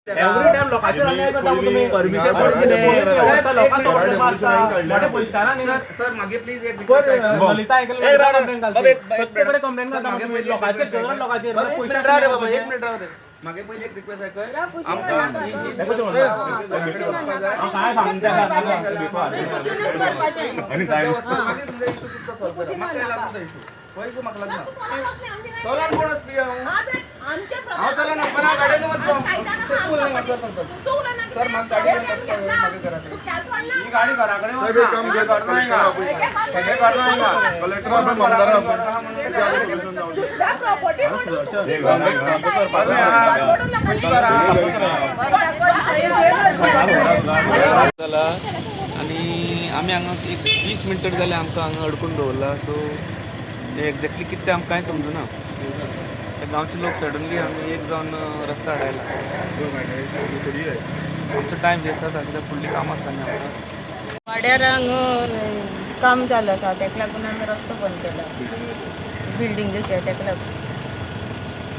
Every time लोकांचेर अन्याय करता मग तुम्ही. Permission police व्यवस्था लोकांसोबत आसता. मोठ्या पोलिसकारांनी सर सर मागे प्लीज एक पयर रिक्वेस्ट. ललिता ऐकलं, ए, राव, राव. कंप्लेंट बाबा, घालते. एक प्रत्येकडे कंप्लेंट सर, घालता मागे तुम्ही. पहिले एक लोकांचेर request general लोकांचेर बाबा, एक पयशे मिनिट राव रे बाबा, एक मिनिट राव रे. मागे पहिले एक रिक्वेस्ट ऐक. आमकां हांव काय सांगता इशू म्हाका लागना, चलान कोण आसपी हांव हांव चलना, पण हांव गाडयेन वचलो. सर, म्हाका गाडयेन मागे घरा कडेन. ही गाडी घरा कडेन वचना, हे घर ना हिंगा, हे घर ना हिंगा. कलेक्टर आपण आमदार आपण कितें आतां सोल्युशन जावं. जाला आनी आमी हांगा एक 20 मिनटां जालें आमकां हांगा अडकून दवरला. सो ते एक्झॅक्टली कितें तें आमकां कांय समजुना. ते गांवचे लोक सडनली आमी एक जावन रस्ता आडायला. आमचो टायम वेस्ट जाता कित्याक फुडलीं कामां आसता न्ही आमकां. वाड्यार हांगा काम चालू आसा, तेका लागून आमी रस्तो बंद केला बिल्डिंगेचे, तेका लागून.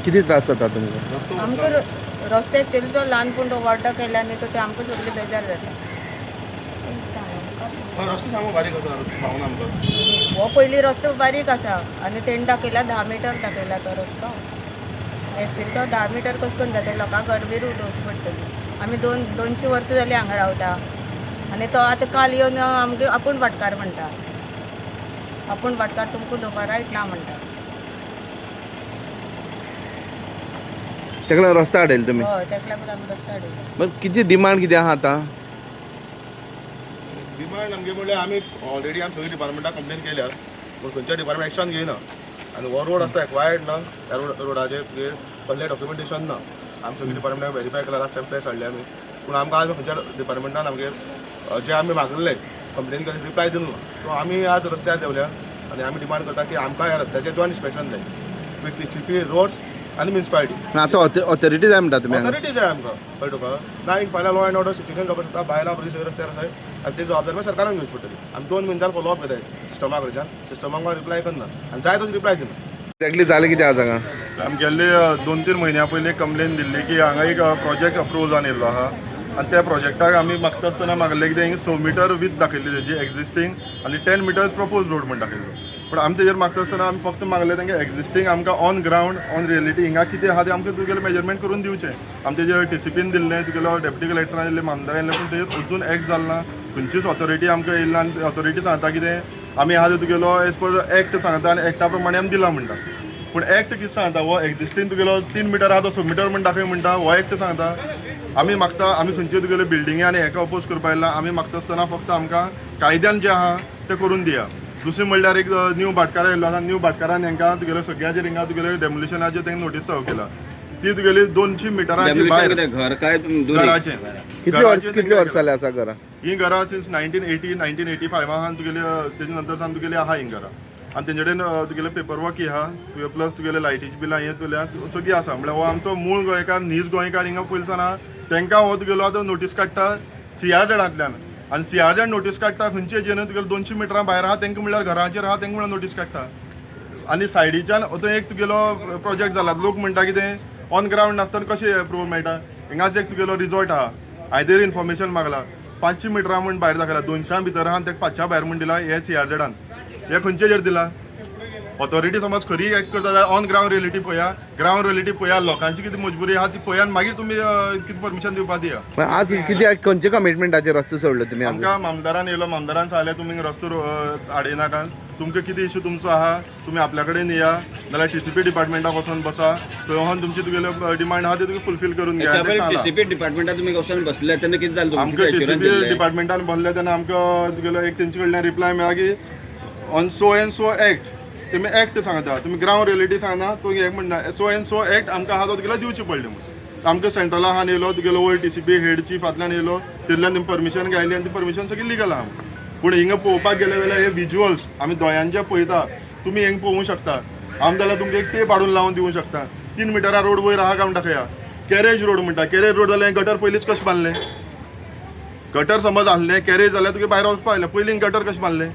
किती त्रास जाता तुमकां? आमकां रस्तो एक्चुअली तो ल्हान पूण तो वाड्डो केला न्ही, तो ते आमकां सगळें बेजार जाता. रस्तो सांगू बारीक आसा, रस्तो पावना आमकां. हो पयलीं रस्तो बारीक आसा आनी तेणी दाखयला 10 मिटर दाखयला तो रस्तो. एक्चुअली तो 10 मिटर कशें करून जाता? लोकांक घरबीर उडोवची पडटली. आमी 200 वर्सां जालीं हांगा रावता आनी तो आतां काल येवन आमगे आपूण भाटकार म्हणटा, आपूण भाटकार, तुमकां दवरपा रायट ना म्हणटा. तेका लागून रस्तो हाडयले तुमी? हय, तेका लागून आमी रस्तो हाडयलो. मग कितें डिमांड कितें आहा आतां? डिमांड आमगे म्हणल्यार आमी ऑलरेडी आमी सगळीं डिपार्टमेंटाक कंप्लेन केल्या, पूण खंयच्या डिपार्टमेंट एक्शन घेयना. आनी हो रोड आसता एक्वायर्ड ना, ह्या रोडाचेर तुगेर कसलें डॉक्युमेंटेशन ना. आमी सगळीं डिपार्टमेंटाक व्हेरीफाय केला, लास्ट टायम प्रेस हाडले आमी, पूण आमकां आज खंयच्या डिपार्टमेंटान आमगेर जे आमी मागलेले कंप्लेन केली रिप्लाय दिलो ना. सो आमी आज रस्त्यार देंवल्या आनी आमी डिमांड करता की आमकां ह्या रस्त्याचें जॉयंट इन्स्पेक्शन जाय विथ टीसीपी रोड्स आनी म्युनिसिपालिटी. आतां ऑथॉरिटी जाय म्हणटा तुमी हांगा? ऑथॉरिटी जाय आमकां, कळ्ळें तुका? ना एक फाल्यां लॉ एंड ऑर्डर सिच्युएशन जावपाक शकता, बायलां भुरगीं सगळीं रस्त्यार आसाय आनी ती जबाबदारी मागीर सरकारान घेवची पडटली. आमी 2 मिनटान फॉलो अप घेताय सिस्टमा कडच्यान, सिस्टमाक रिप्लाय करना आनी जाय तसो रिप्लाय दिना. एक्झॅक्टली जालें कितें आज हांगा? आमी गेल्ले 2-3 म्हयन्या पयलीं कंप्लेन दिल्ली की हांगा एक प्रोजेक्ट अप्रूव जावन येयल्लो आहा आनी त्या प्रोजेक्टाक आमी मागता आसतना मागलें कितें, 6 मिटर विथ दाखयल्ली तेजी एक्झिस्टींग आनी 10 मिटर्स प्रपोज रोड म्हण दाखयल्लो. पूण आमी तेजेर मागता आसतना आमी फक्त मागलें तांकां एक्झिस्टींग आमकां ऑन ग्रावंड ऑन रियलिटी हिंगा कितें आहा तें आमकां तुगेलें मेजरमेंट करून दिवचें. आमी तेजेर टीसीपीन दिल्लें, तुगेलो डेप्युटी कलेक्टरान दिल्लें, मामदारान दिल्लें, पूण तेजेर अजून एक्ट जाल ना. खंयचीच ऑथॉरिटी आमकां येयली ना. आनी ऑथॉरिटी सांगता कितें, आमी आहा तें तुगेलो एज पर एक्ट सांगता आनी एक्टा प्रमाणे आमी दिला म्हणटा. पूण एक्ट कितें सांगता, हो एक्झिस्टींग तुगेलो 3 मिटर आहा तो 6 मिटर म्हण दाखय म्हणटा, हो एक्ट सांगता. आमी मागता आमी खंयच्यो तुगेल्यो बिल्डिंगी आनी हेका अपोज करपा येयला. आमी मागता आसतना फक्त आमकां कायद्यान जें आहा तें करून दिया. दुसरें म्हणल्यार एक न्यू भाटकार आयिल्लो आसा, न्यू भाटकारान हेंकां तुगेले सगळ्यांचेर हिंगा तुगेले डेमोलिशनाचेर तेंकां नोटीस सर्व केला. ती तुगेली 200 मिटरांची भायर घर काय घराचें. कितली वर्स, कितली वर्सां जालीं आसा घरां? ही घरां सिन्स 1980 1985 तुगेली, तेजे नंतर सावन तुगेली आहा ही घरां. आनी तेंचे कडेन तुगेले पेपर वर्क आहा, तुगे प्लस तुगेले लायटीची बिलां हें तुगेलें सगळीं आसा. म्हणल्यार हो आमचो मूळ गोंयकार, नीज गोंयकार हिंगा पयलीं सावन आहा, तेंकां हो तुगेलो आतां नोटीस काडटा सीआरझेडांतल्यान. आनी सीआरझेड नोटीस काडटा खंयचे हेजेर तुगेले 200 मिटरां भायर आहा तेंकां, म्हणल्यार घराचेर आहा तेंकां म्हणल्यार नोटीस काडटा. आनी सायडीच्यान आतां एक तुगेलो प्रोजेक्ट जाला, लोक म्हणटा कितें ऑन ग्रावंड नासतना कशें एप्रुवल मेळटा. हिंगाच एक तुगेलो रिजॉर्ट आहा, हांवें इन्फॉर्मेशन मागला 500 मिटरां म्हण भायर दाखयला, 200 भितर आहा आनी तेका 500 भायर म्हण दिला. हे सीआरझेडान हे खंयचे दिला? ऑथॉरिटी समज खरी एक्ट करता जाल्यार ऑन ग्रावंड रियलिटी पळया, ग्रावंड रियलिटी पळया, लोकांची कितें मजबुरी आहा ती पळया आनी मागीर तुमी कितें परमिशन दिवपा दिया. आज कितें खंयच्या कमिटमेंटाचेर रस्तो सोडलो तुमी आज? आमकां मामदारान येयलो, मामदारान सांगलें तुमी रस्तो हाडिनाका, तुमकां कितें इशू तुमचो आहा तुमी आपल्या कडेन येया, नाल्यार टीसीपी डिपार्टमेंटाक वचोन बसा, थंय वचोन तुमची तुगेल्यो डिमांड आहा ती तुमी फुलफील करून घ्या. टीसीपी डिपार्टमेंटात तुमी वचोन बसले तेन्ना कितें जालें? आमकां टीसीपी डिपार्टमेंटान बसले तेन्ना आमकां तुगेलो एक तेंचे कडल्यान रिप्लाय मेळ्ळा की on so and so act, तुमी एक्ट सांगता, तुमी ग्रावंड रियलिटी सांगना, तूं हें म्हणटा सो एंड सो एक्ट आमकां आहा तो तुगेलो दिवचें पडलें म्हूण. आमकां सेंट्रला आहा येयलो तुगेलो वयर टीसीपी हेड चीफांतल्यान येयलो, तितल्यान तुमी परमिशन गायली आनी ती परमिशन सगळी लिगल आहा. पूण हिंगा पळोवपाक गेले जाल्यार हे विज्युअल्स आमी दोळ्यांचे पळयता, तुमी हिंगा पळोवंक शकता. आमी जाल्यार तुमकां एक टेप हाडून लावन दिवंक शकता. 3 मिटरा रोड वयर आहा काय म्हणटा खंय कॅरेज रोड म्हणटा, कॅरेज रोड जाल्यार गटर पयलींच कशें बांदलें? गटर समज आसलें कॅरेज जाल्यार तुगे भायर वचपा आयलें, पयलीं गटर कशें बांदलें?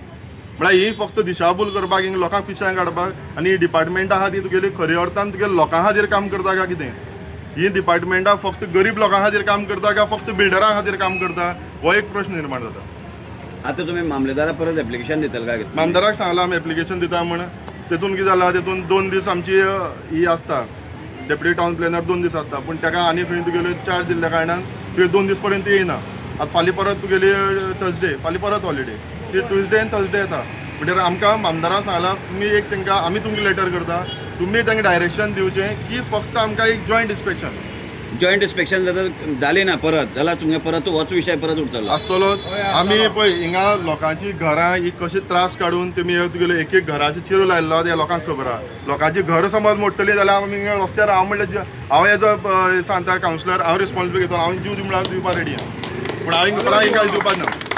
म्हळ्यार ही फक्त दिशाभूल करपाक, हिंगा लोकांक पिशां काडपाक. आनी ही डिपार्टमेंट आहा ती तुगेली खरी अर्थान तुगेल्या लोकां खातीर काम करता काय कितें? ही डिपार्टमेंटां फक्त गरीब लोकां खातीर काम करता काय फक्त बिल्डरां खातीर काम करता, हो एक प्रश्न निर्माण जाता. आतां तुमी मामलेदारा परत एप्लिकेशन दितले काय कितें? आमदाराक सांगलां आमी एप्लिकेशन दिता म्हण. तेतून कितें जालां, तेतून 2 दीस आमची ही आसता, डेप्युटी टावन प्लॅनर 2 दीस आसता, पूण ताका आनी खंय तुगेले चार्ज दिल्ल्या कारणान तुवें 2 दीस पर्यंत येयना. आतां फाल्यां परत तुगेली थर्सडे, फाल्यां परत हॉलिडे, ती ट्युजडे आनी थर्सडे येता. म्हणटकीर आमकां आमदारान सांगलां तुमी एक तांकां, आमी तुमकां लेटर करता, तुमी तांकां डायरेक्शन दिवचें की फक्त आमकां एक जॉयंट इन्स्पेक्शन. जॉयंट इन्स्पेक्शन जाता जालें ना परत जाल्यार तुमगे परत होच विशय परत उरतलो. आसतलोच. आमी पळय हिंगा लोकांची घरां ही कशी त्रास काडून तेमी हे तुगेले एक एक घराचे चिरो लायल्लो ते लोकांक खबर आहा. लोकांची घर समज मोडटली जाल्यार आमी हिंगा रस्त्यार, हांव म्हणल्यार हांव एज अ सांगता कावन्सिलर, हांव रिस्पॉन्सिबल घेतलो, हांव जीव दिवपाक रेडी आहा, पूण हांव हिंगा दिवपाक ना.